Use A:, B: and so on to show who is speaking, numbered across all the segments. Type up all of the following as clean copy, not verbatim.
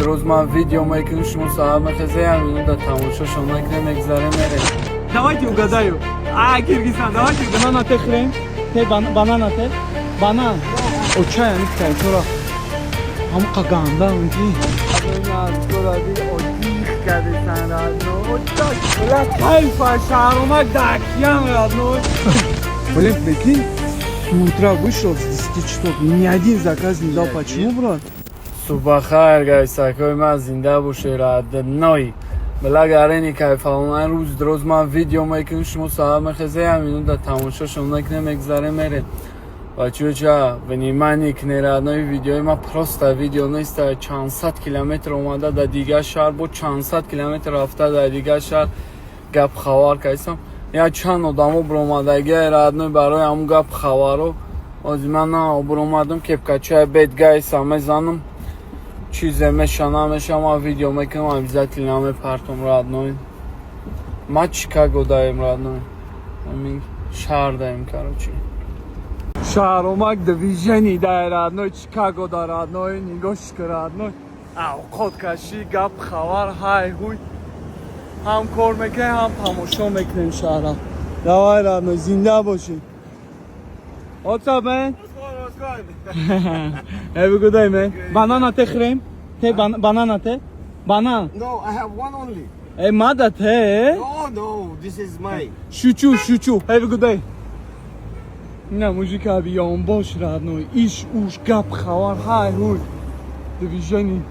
A: Рӯз ман видео мекунем, шумо саҳар мехезем, ҳамино да тамошошон мекунем, мегзарем, мерем.
B: Давайте угадаю. А, Киргизстан, давайте банана те хрен. Те банана те. Банан. Очая ни кайтора. Ҳамқа ганда ки. Кайфа шаҳромак дакиян, родной.
A: Блин, прикинь, с утра вышел с 10 часов, ни один заказ не дал. Почему, брат? Субахайр, гайсакои ман, зинда боше, родной. Била, гарени кайфалон, рӯз рӯз ман видео мекунем, шумо саҳар мехезем, ҳамино да тамошошон мекунем, мегзарем, мерем. Бачуча, внимание кне, родной, видеои ма просто видео нест. Чанд сад километр омада да дигар шаҳр, бо чанд сад километр рафта да дигар шаҳр гап хабар кайсам. Я чанд одамо биромадагия, родной, барои ҳамун гап хабаро. Ози ман на биромадам, кепкачай бед гайса мезанам, чизе меша намеша, ман видео мекунам, обязательно мепартом, родной. Ма Чикаго даем, родной, ҳамин шаҳр даем, короче.
B: Шаҳромак движение дай, родной, Чикаго да, родной, нигоҳ ка, родной. Авқот кашӣ, гап хабар, ҳай ҳуй. Ҳам кор мекунем, ҳам тамошо мекунем шаҳра. Давай, родной, зинда бошӣ. What's up, man? Have a good day, man. Banana те хрем? Те банана те? Банан.
C: No, I have one only.
B: Э, мада те?
C: No, this is mine.
B: Шучу, шучу. Have a good day. На, мужика биён бош, родной. Иш, уш, гап, хабар, ҳай, ҳуй. Движение.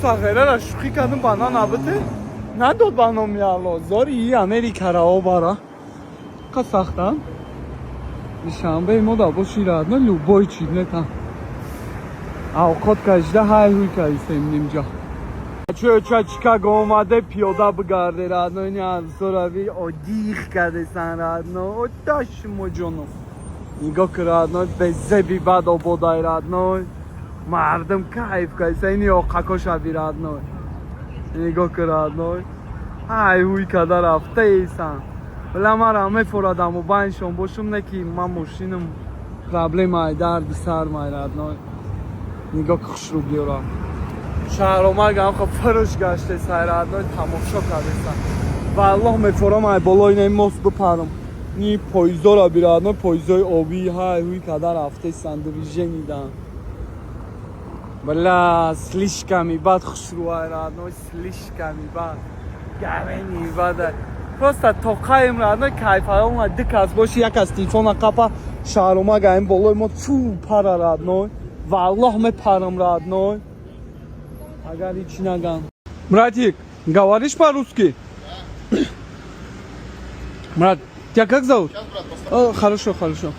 B: Сағирара шӯхӣ кардам, банан абите. Надод ба номи Алло. Зори и Америкара обара. Қа сахтан. Душанбе мо да боши, родной, любой чиз метан. Авқот кашида, ҳай ҳуй кардисем нимҷа. Чӯ ча Чикаго омаде, пиёда бигарде, родной, ни абзорави одих кардесан, родной. Ота шумо ҷоно. Нигоҳ ки, родной, безеби бад ободай, родной. Мардум кайф кардесан, ини оқакошави, родной. Нигоҳ ки, родной. Ҳай ҳуй када рафтаесан. Вала мара мефорадаму байншон бошум, не ки ман мошинам проблемай, дарди сармай, родной. Нигоҳ ки хушрӯ биёрам. Шаҳромак ҳамха фурӯш гаштесай, родной, тамошо кардесан. Валлоҳ, мефорам ай болои ин мост бипарам. Ни поездора би, родной, поездои обӣ ҳай ҳуй када рафтесан, движение дан. Бля, слишком бад хушрӯай, родной, слишком бад. Гарени бад. Просто тоқаем, родной, кайфаён ду кас боши, як аз телефона қапа, шаҳромак айн болои мо фу пара, родной. Валлоҳ, мепарам, родной. Агар ҳичи нагам. Братик, говоришь по-русски? Брат, тебя как зовут? О, хорошо, хорошо.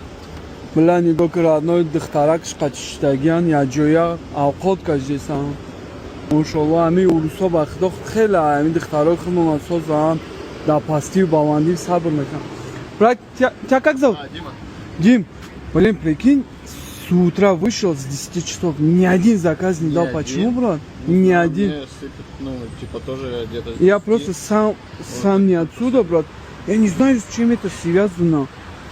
B: Бля, нигоҳ ки, родной, духтарак шқачиштагиян, якҷоя авқот кашисан. Мошолло, ҳами урусҳо ба худо хеле ҳами духтарои худмона созанд, дар пастию баландӣ сабр мекунанд. Брат, тебя как зовут?
C: Дима.
A: Дим, блин, прикинь, с утра вышел с 10 часов, ни один заказ не дал.
C: Ни
A: Почему,
C: один?
A: Брат? Ни один.
C: Мне сыпет, ну, типа, тоже где-то с
A: Я
C: 10.
A: Просто сам не отсюда, брат. Я не знаю, с чем это связано.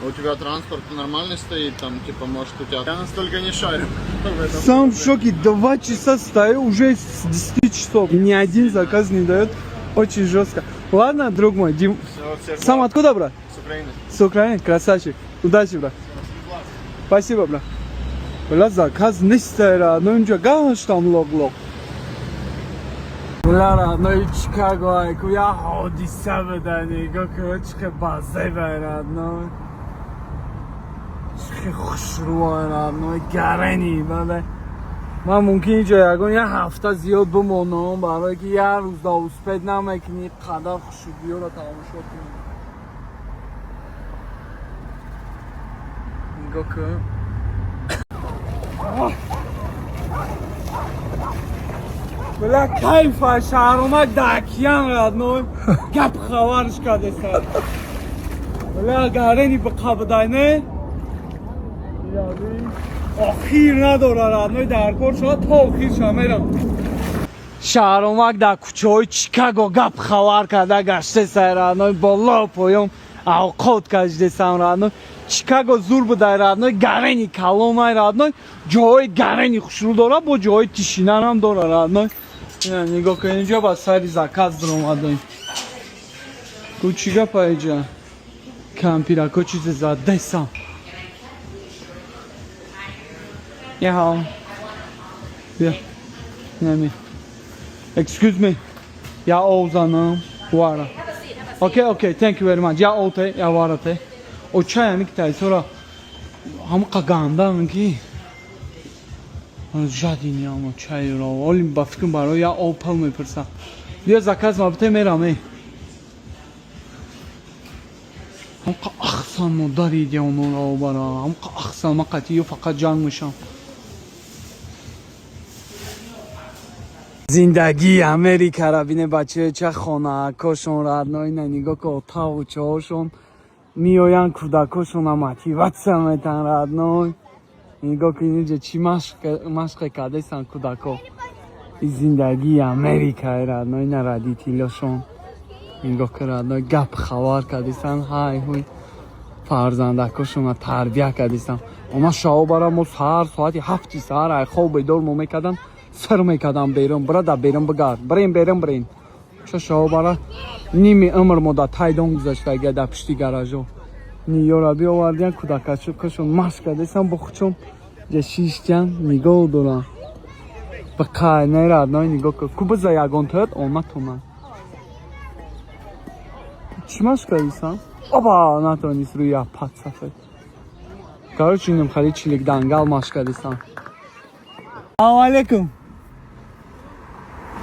C: У тебя транспорт нормально стоит, там, типа, может, у тебя. Я настолько не шарю в этом.
A: Сам в шоке. 2 часа стою уже с 10 часов. Ни один заказ не дает. Очень жестко. Ладно, друг мой, Дим.
C: Всё, всех
A: Сам
C: благ.
A: откуда, брат?
C: С Украины.
A: С Украины? Красавчик. Удачи, брат. Спасибо, брат. Бля, заказ нест, родной, инҷа гаштам лоқ-лоқ.
B: Бля, родной, Чикаго айку я ҳодиса буда, нигоҳ ки чӣ базебай, родной. Чӣ хушрӯай, родной, гарени бада. Ман мумкин инҷо ягон як ҳафта зиёд бимонам, барое ки як рӯз да успеть намекунӣ қадар хушрӯиёро тамошо кунӣ. Нигоҳ кун. Бля, кайфа, шаҳромак дакиян, родной. Гап хабарш кардеса. Бля, гарени биқабдай, не? Охир надора, родной, дар кор шуд, то охир ша мерам. Шаҳромак дар кӯчаҳои Чикаго гап хабар карда гаштесай, родной, боло поём. Авқот кашидесам, родной. Чикаго зур будай, родной, гарени калонай, родной, ҷоҳои гарени хушрӯ дора, бо ҷоҳои тишинарам дора, родной. Ина нигоҳ кун, инҷо ба сари заказ даромадаем. Ку чӣ гапа иҷа? Кампирако чизе задесам. Яҳо. Бия. Нами. Excuse me. Я озанам. Вара. Okay, thank you very much. Я оте, я варате. Очай ами китайсора ҳамқа гандан ки жадини ама чайро. Оли ба фикрам барои я об пал мепурсам. Бия заказ ма бите мерам э. Ҳамқа ахсан модари диёнора бара. Ҳамқа ахсан ма қатъи фақат ҷанг мешам. Зиндагии Америкара бине, бачаё, ча хонаакошон, родной, на нигоҳ ко, отаву чоҳошон меоянд, кӯдакошона мотивация метан, родной. Нигоҳ ки инҷа чӣ машқе кардесан кӯдако. И зиндагии Америка, родной, на родитель ошон. Нигоҳ ки, родной, гап хабар кардесан, ҳай ҳуй фарзандакошона тарбия кардесан. Ома шао бара мо саҳар соати 7-и саҳар ай хоб бедор мо мекардан, сир мекардам берун, бира да берун бигард, бирен берун, бирен. Ча шао бара ними умр мо да тайдон гузаштага, дар пишти гаражо. Ниёра биовардиян, кӯдакашон машқ кардесан, бо худшон ҷа шиштиян, нигоҳ доран. Биқай не, родной, нигоҳ кун. Ку биза ягон тоят оматонад. Чӣ машқ кардисан? Оба, натонист рӯи апат сафед. Короче, инам хали чилик дангал машқ кардисан. Салом алейкум.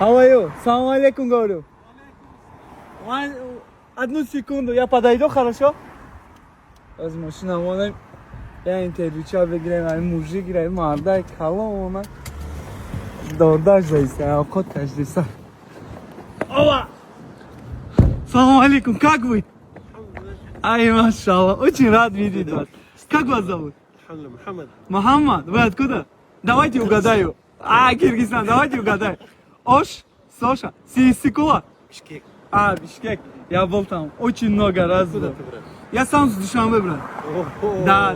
B: How are you? Салом алейкум, говорю. Одну секунду, я подойду, хорошо? Аз машина монем. Я интервью бигирем, ай мужик гирем, мардай калон. Дордаш заиса, авқот кашдиса. Оба! Салом алейкум, как вы? Ай, машаллах, очень рад видеть вас. Как вас зовут?
D: Мухаммад.
B: Мухаммад, вы откуда? Давайте угадаю. А, Киргизстан, давайте угадаю. Ош, Соша, Сисикула.
D: Бишкек.
B: А, Бишкек. Я был там очень много раз.
D: Откуда
B: Был.
D: ты, брат?
B: Я сам с Душанбе, брат.
D: Ого.
B: Да.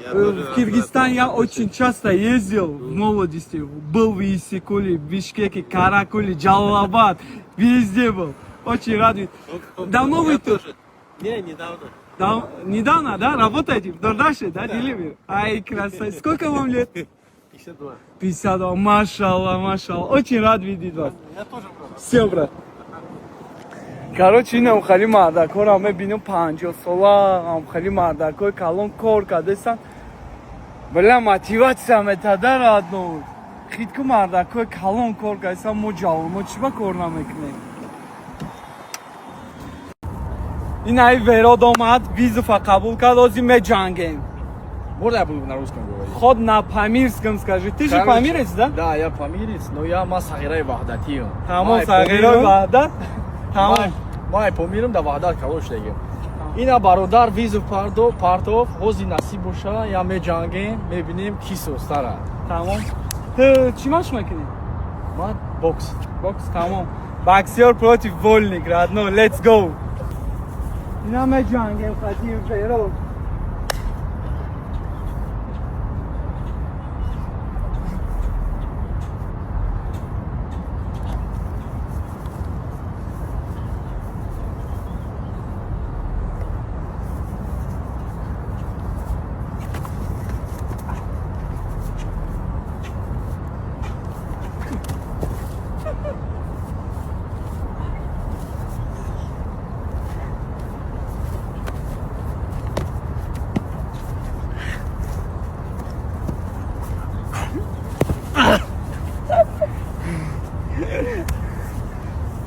D: Я тоже
B: В Киргизстан я
D: рад.
B: очень часто ездил в молодости. Был в Иссык-Куле, в Бишкеке, Каракуле, Джалалабад. Везде был. Очень рад. Давно вы
D: Я
B: тут?
D: тоже. Не, недавно.
B: Да, недавно, да? Работаете в Дордаше, да, delivery? Ай, красавец. Сколько вам лет?
D: 52.
B: 52. Машалла, машалла. Очень рад видеть вас.
D: Я тоже, брат.
B: Все, брат. Короче, инам хали мардакора мебинам, 50 сола, ам хали мардакои калон кор кардесан. Бля, мотивация метада, родной. Хитку мардакои калон кор кардесан, мо ҷавоно чӣ ба кор намекунем? Ин ай Верод омад, вызов а қабул кард, ҳозир меҷангем.
E: Можно я буду на русском говорить?
B: Хоть на памирском скажи. Ты же
E: Короче,
B: памирец, да?
E: Да, я памирец, но я ма сағираи ваҳдатиам.
B: Тамом, сағирои ваҳдат. Тамом.
E: Май Помирам да ваҳдат калон шудагим. Ина бародар вызов пардо партов, ҳози насиб боша, я меҷангем, мебинем ки состара.
B: Тамом. Ту чӣ машқ мекунӣ?
E: Ман бокс.
B: Бокс, тамом. Боксер против вольник, родной. Let's go. Ина меҷангем хатим феро.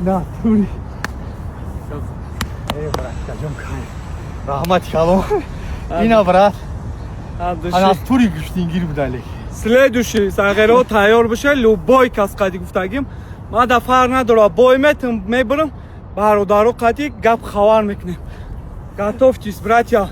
B: Натури.
E: Раҳмати калон. Ина брат, ана аз тури гӯштингир будале.
B: Следующий сағиро тайёр боша, любой кас қади гуфтагим. Ма да фарқ надора, бой метам, мебарам, бародаро қади гап хабар мекунем. Готовьтесь, братья.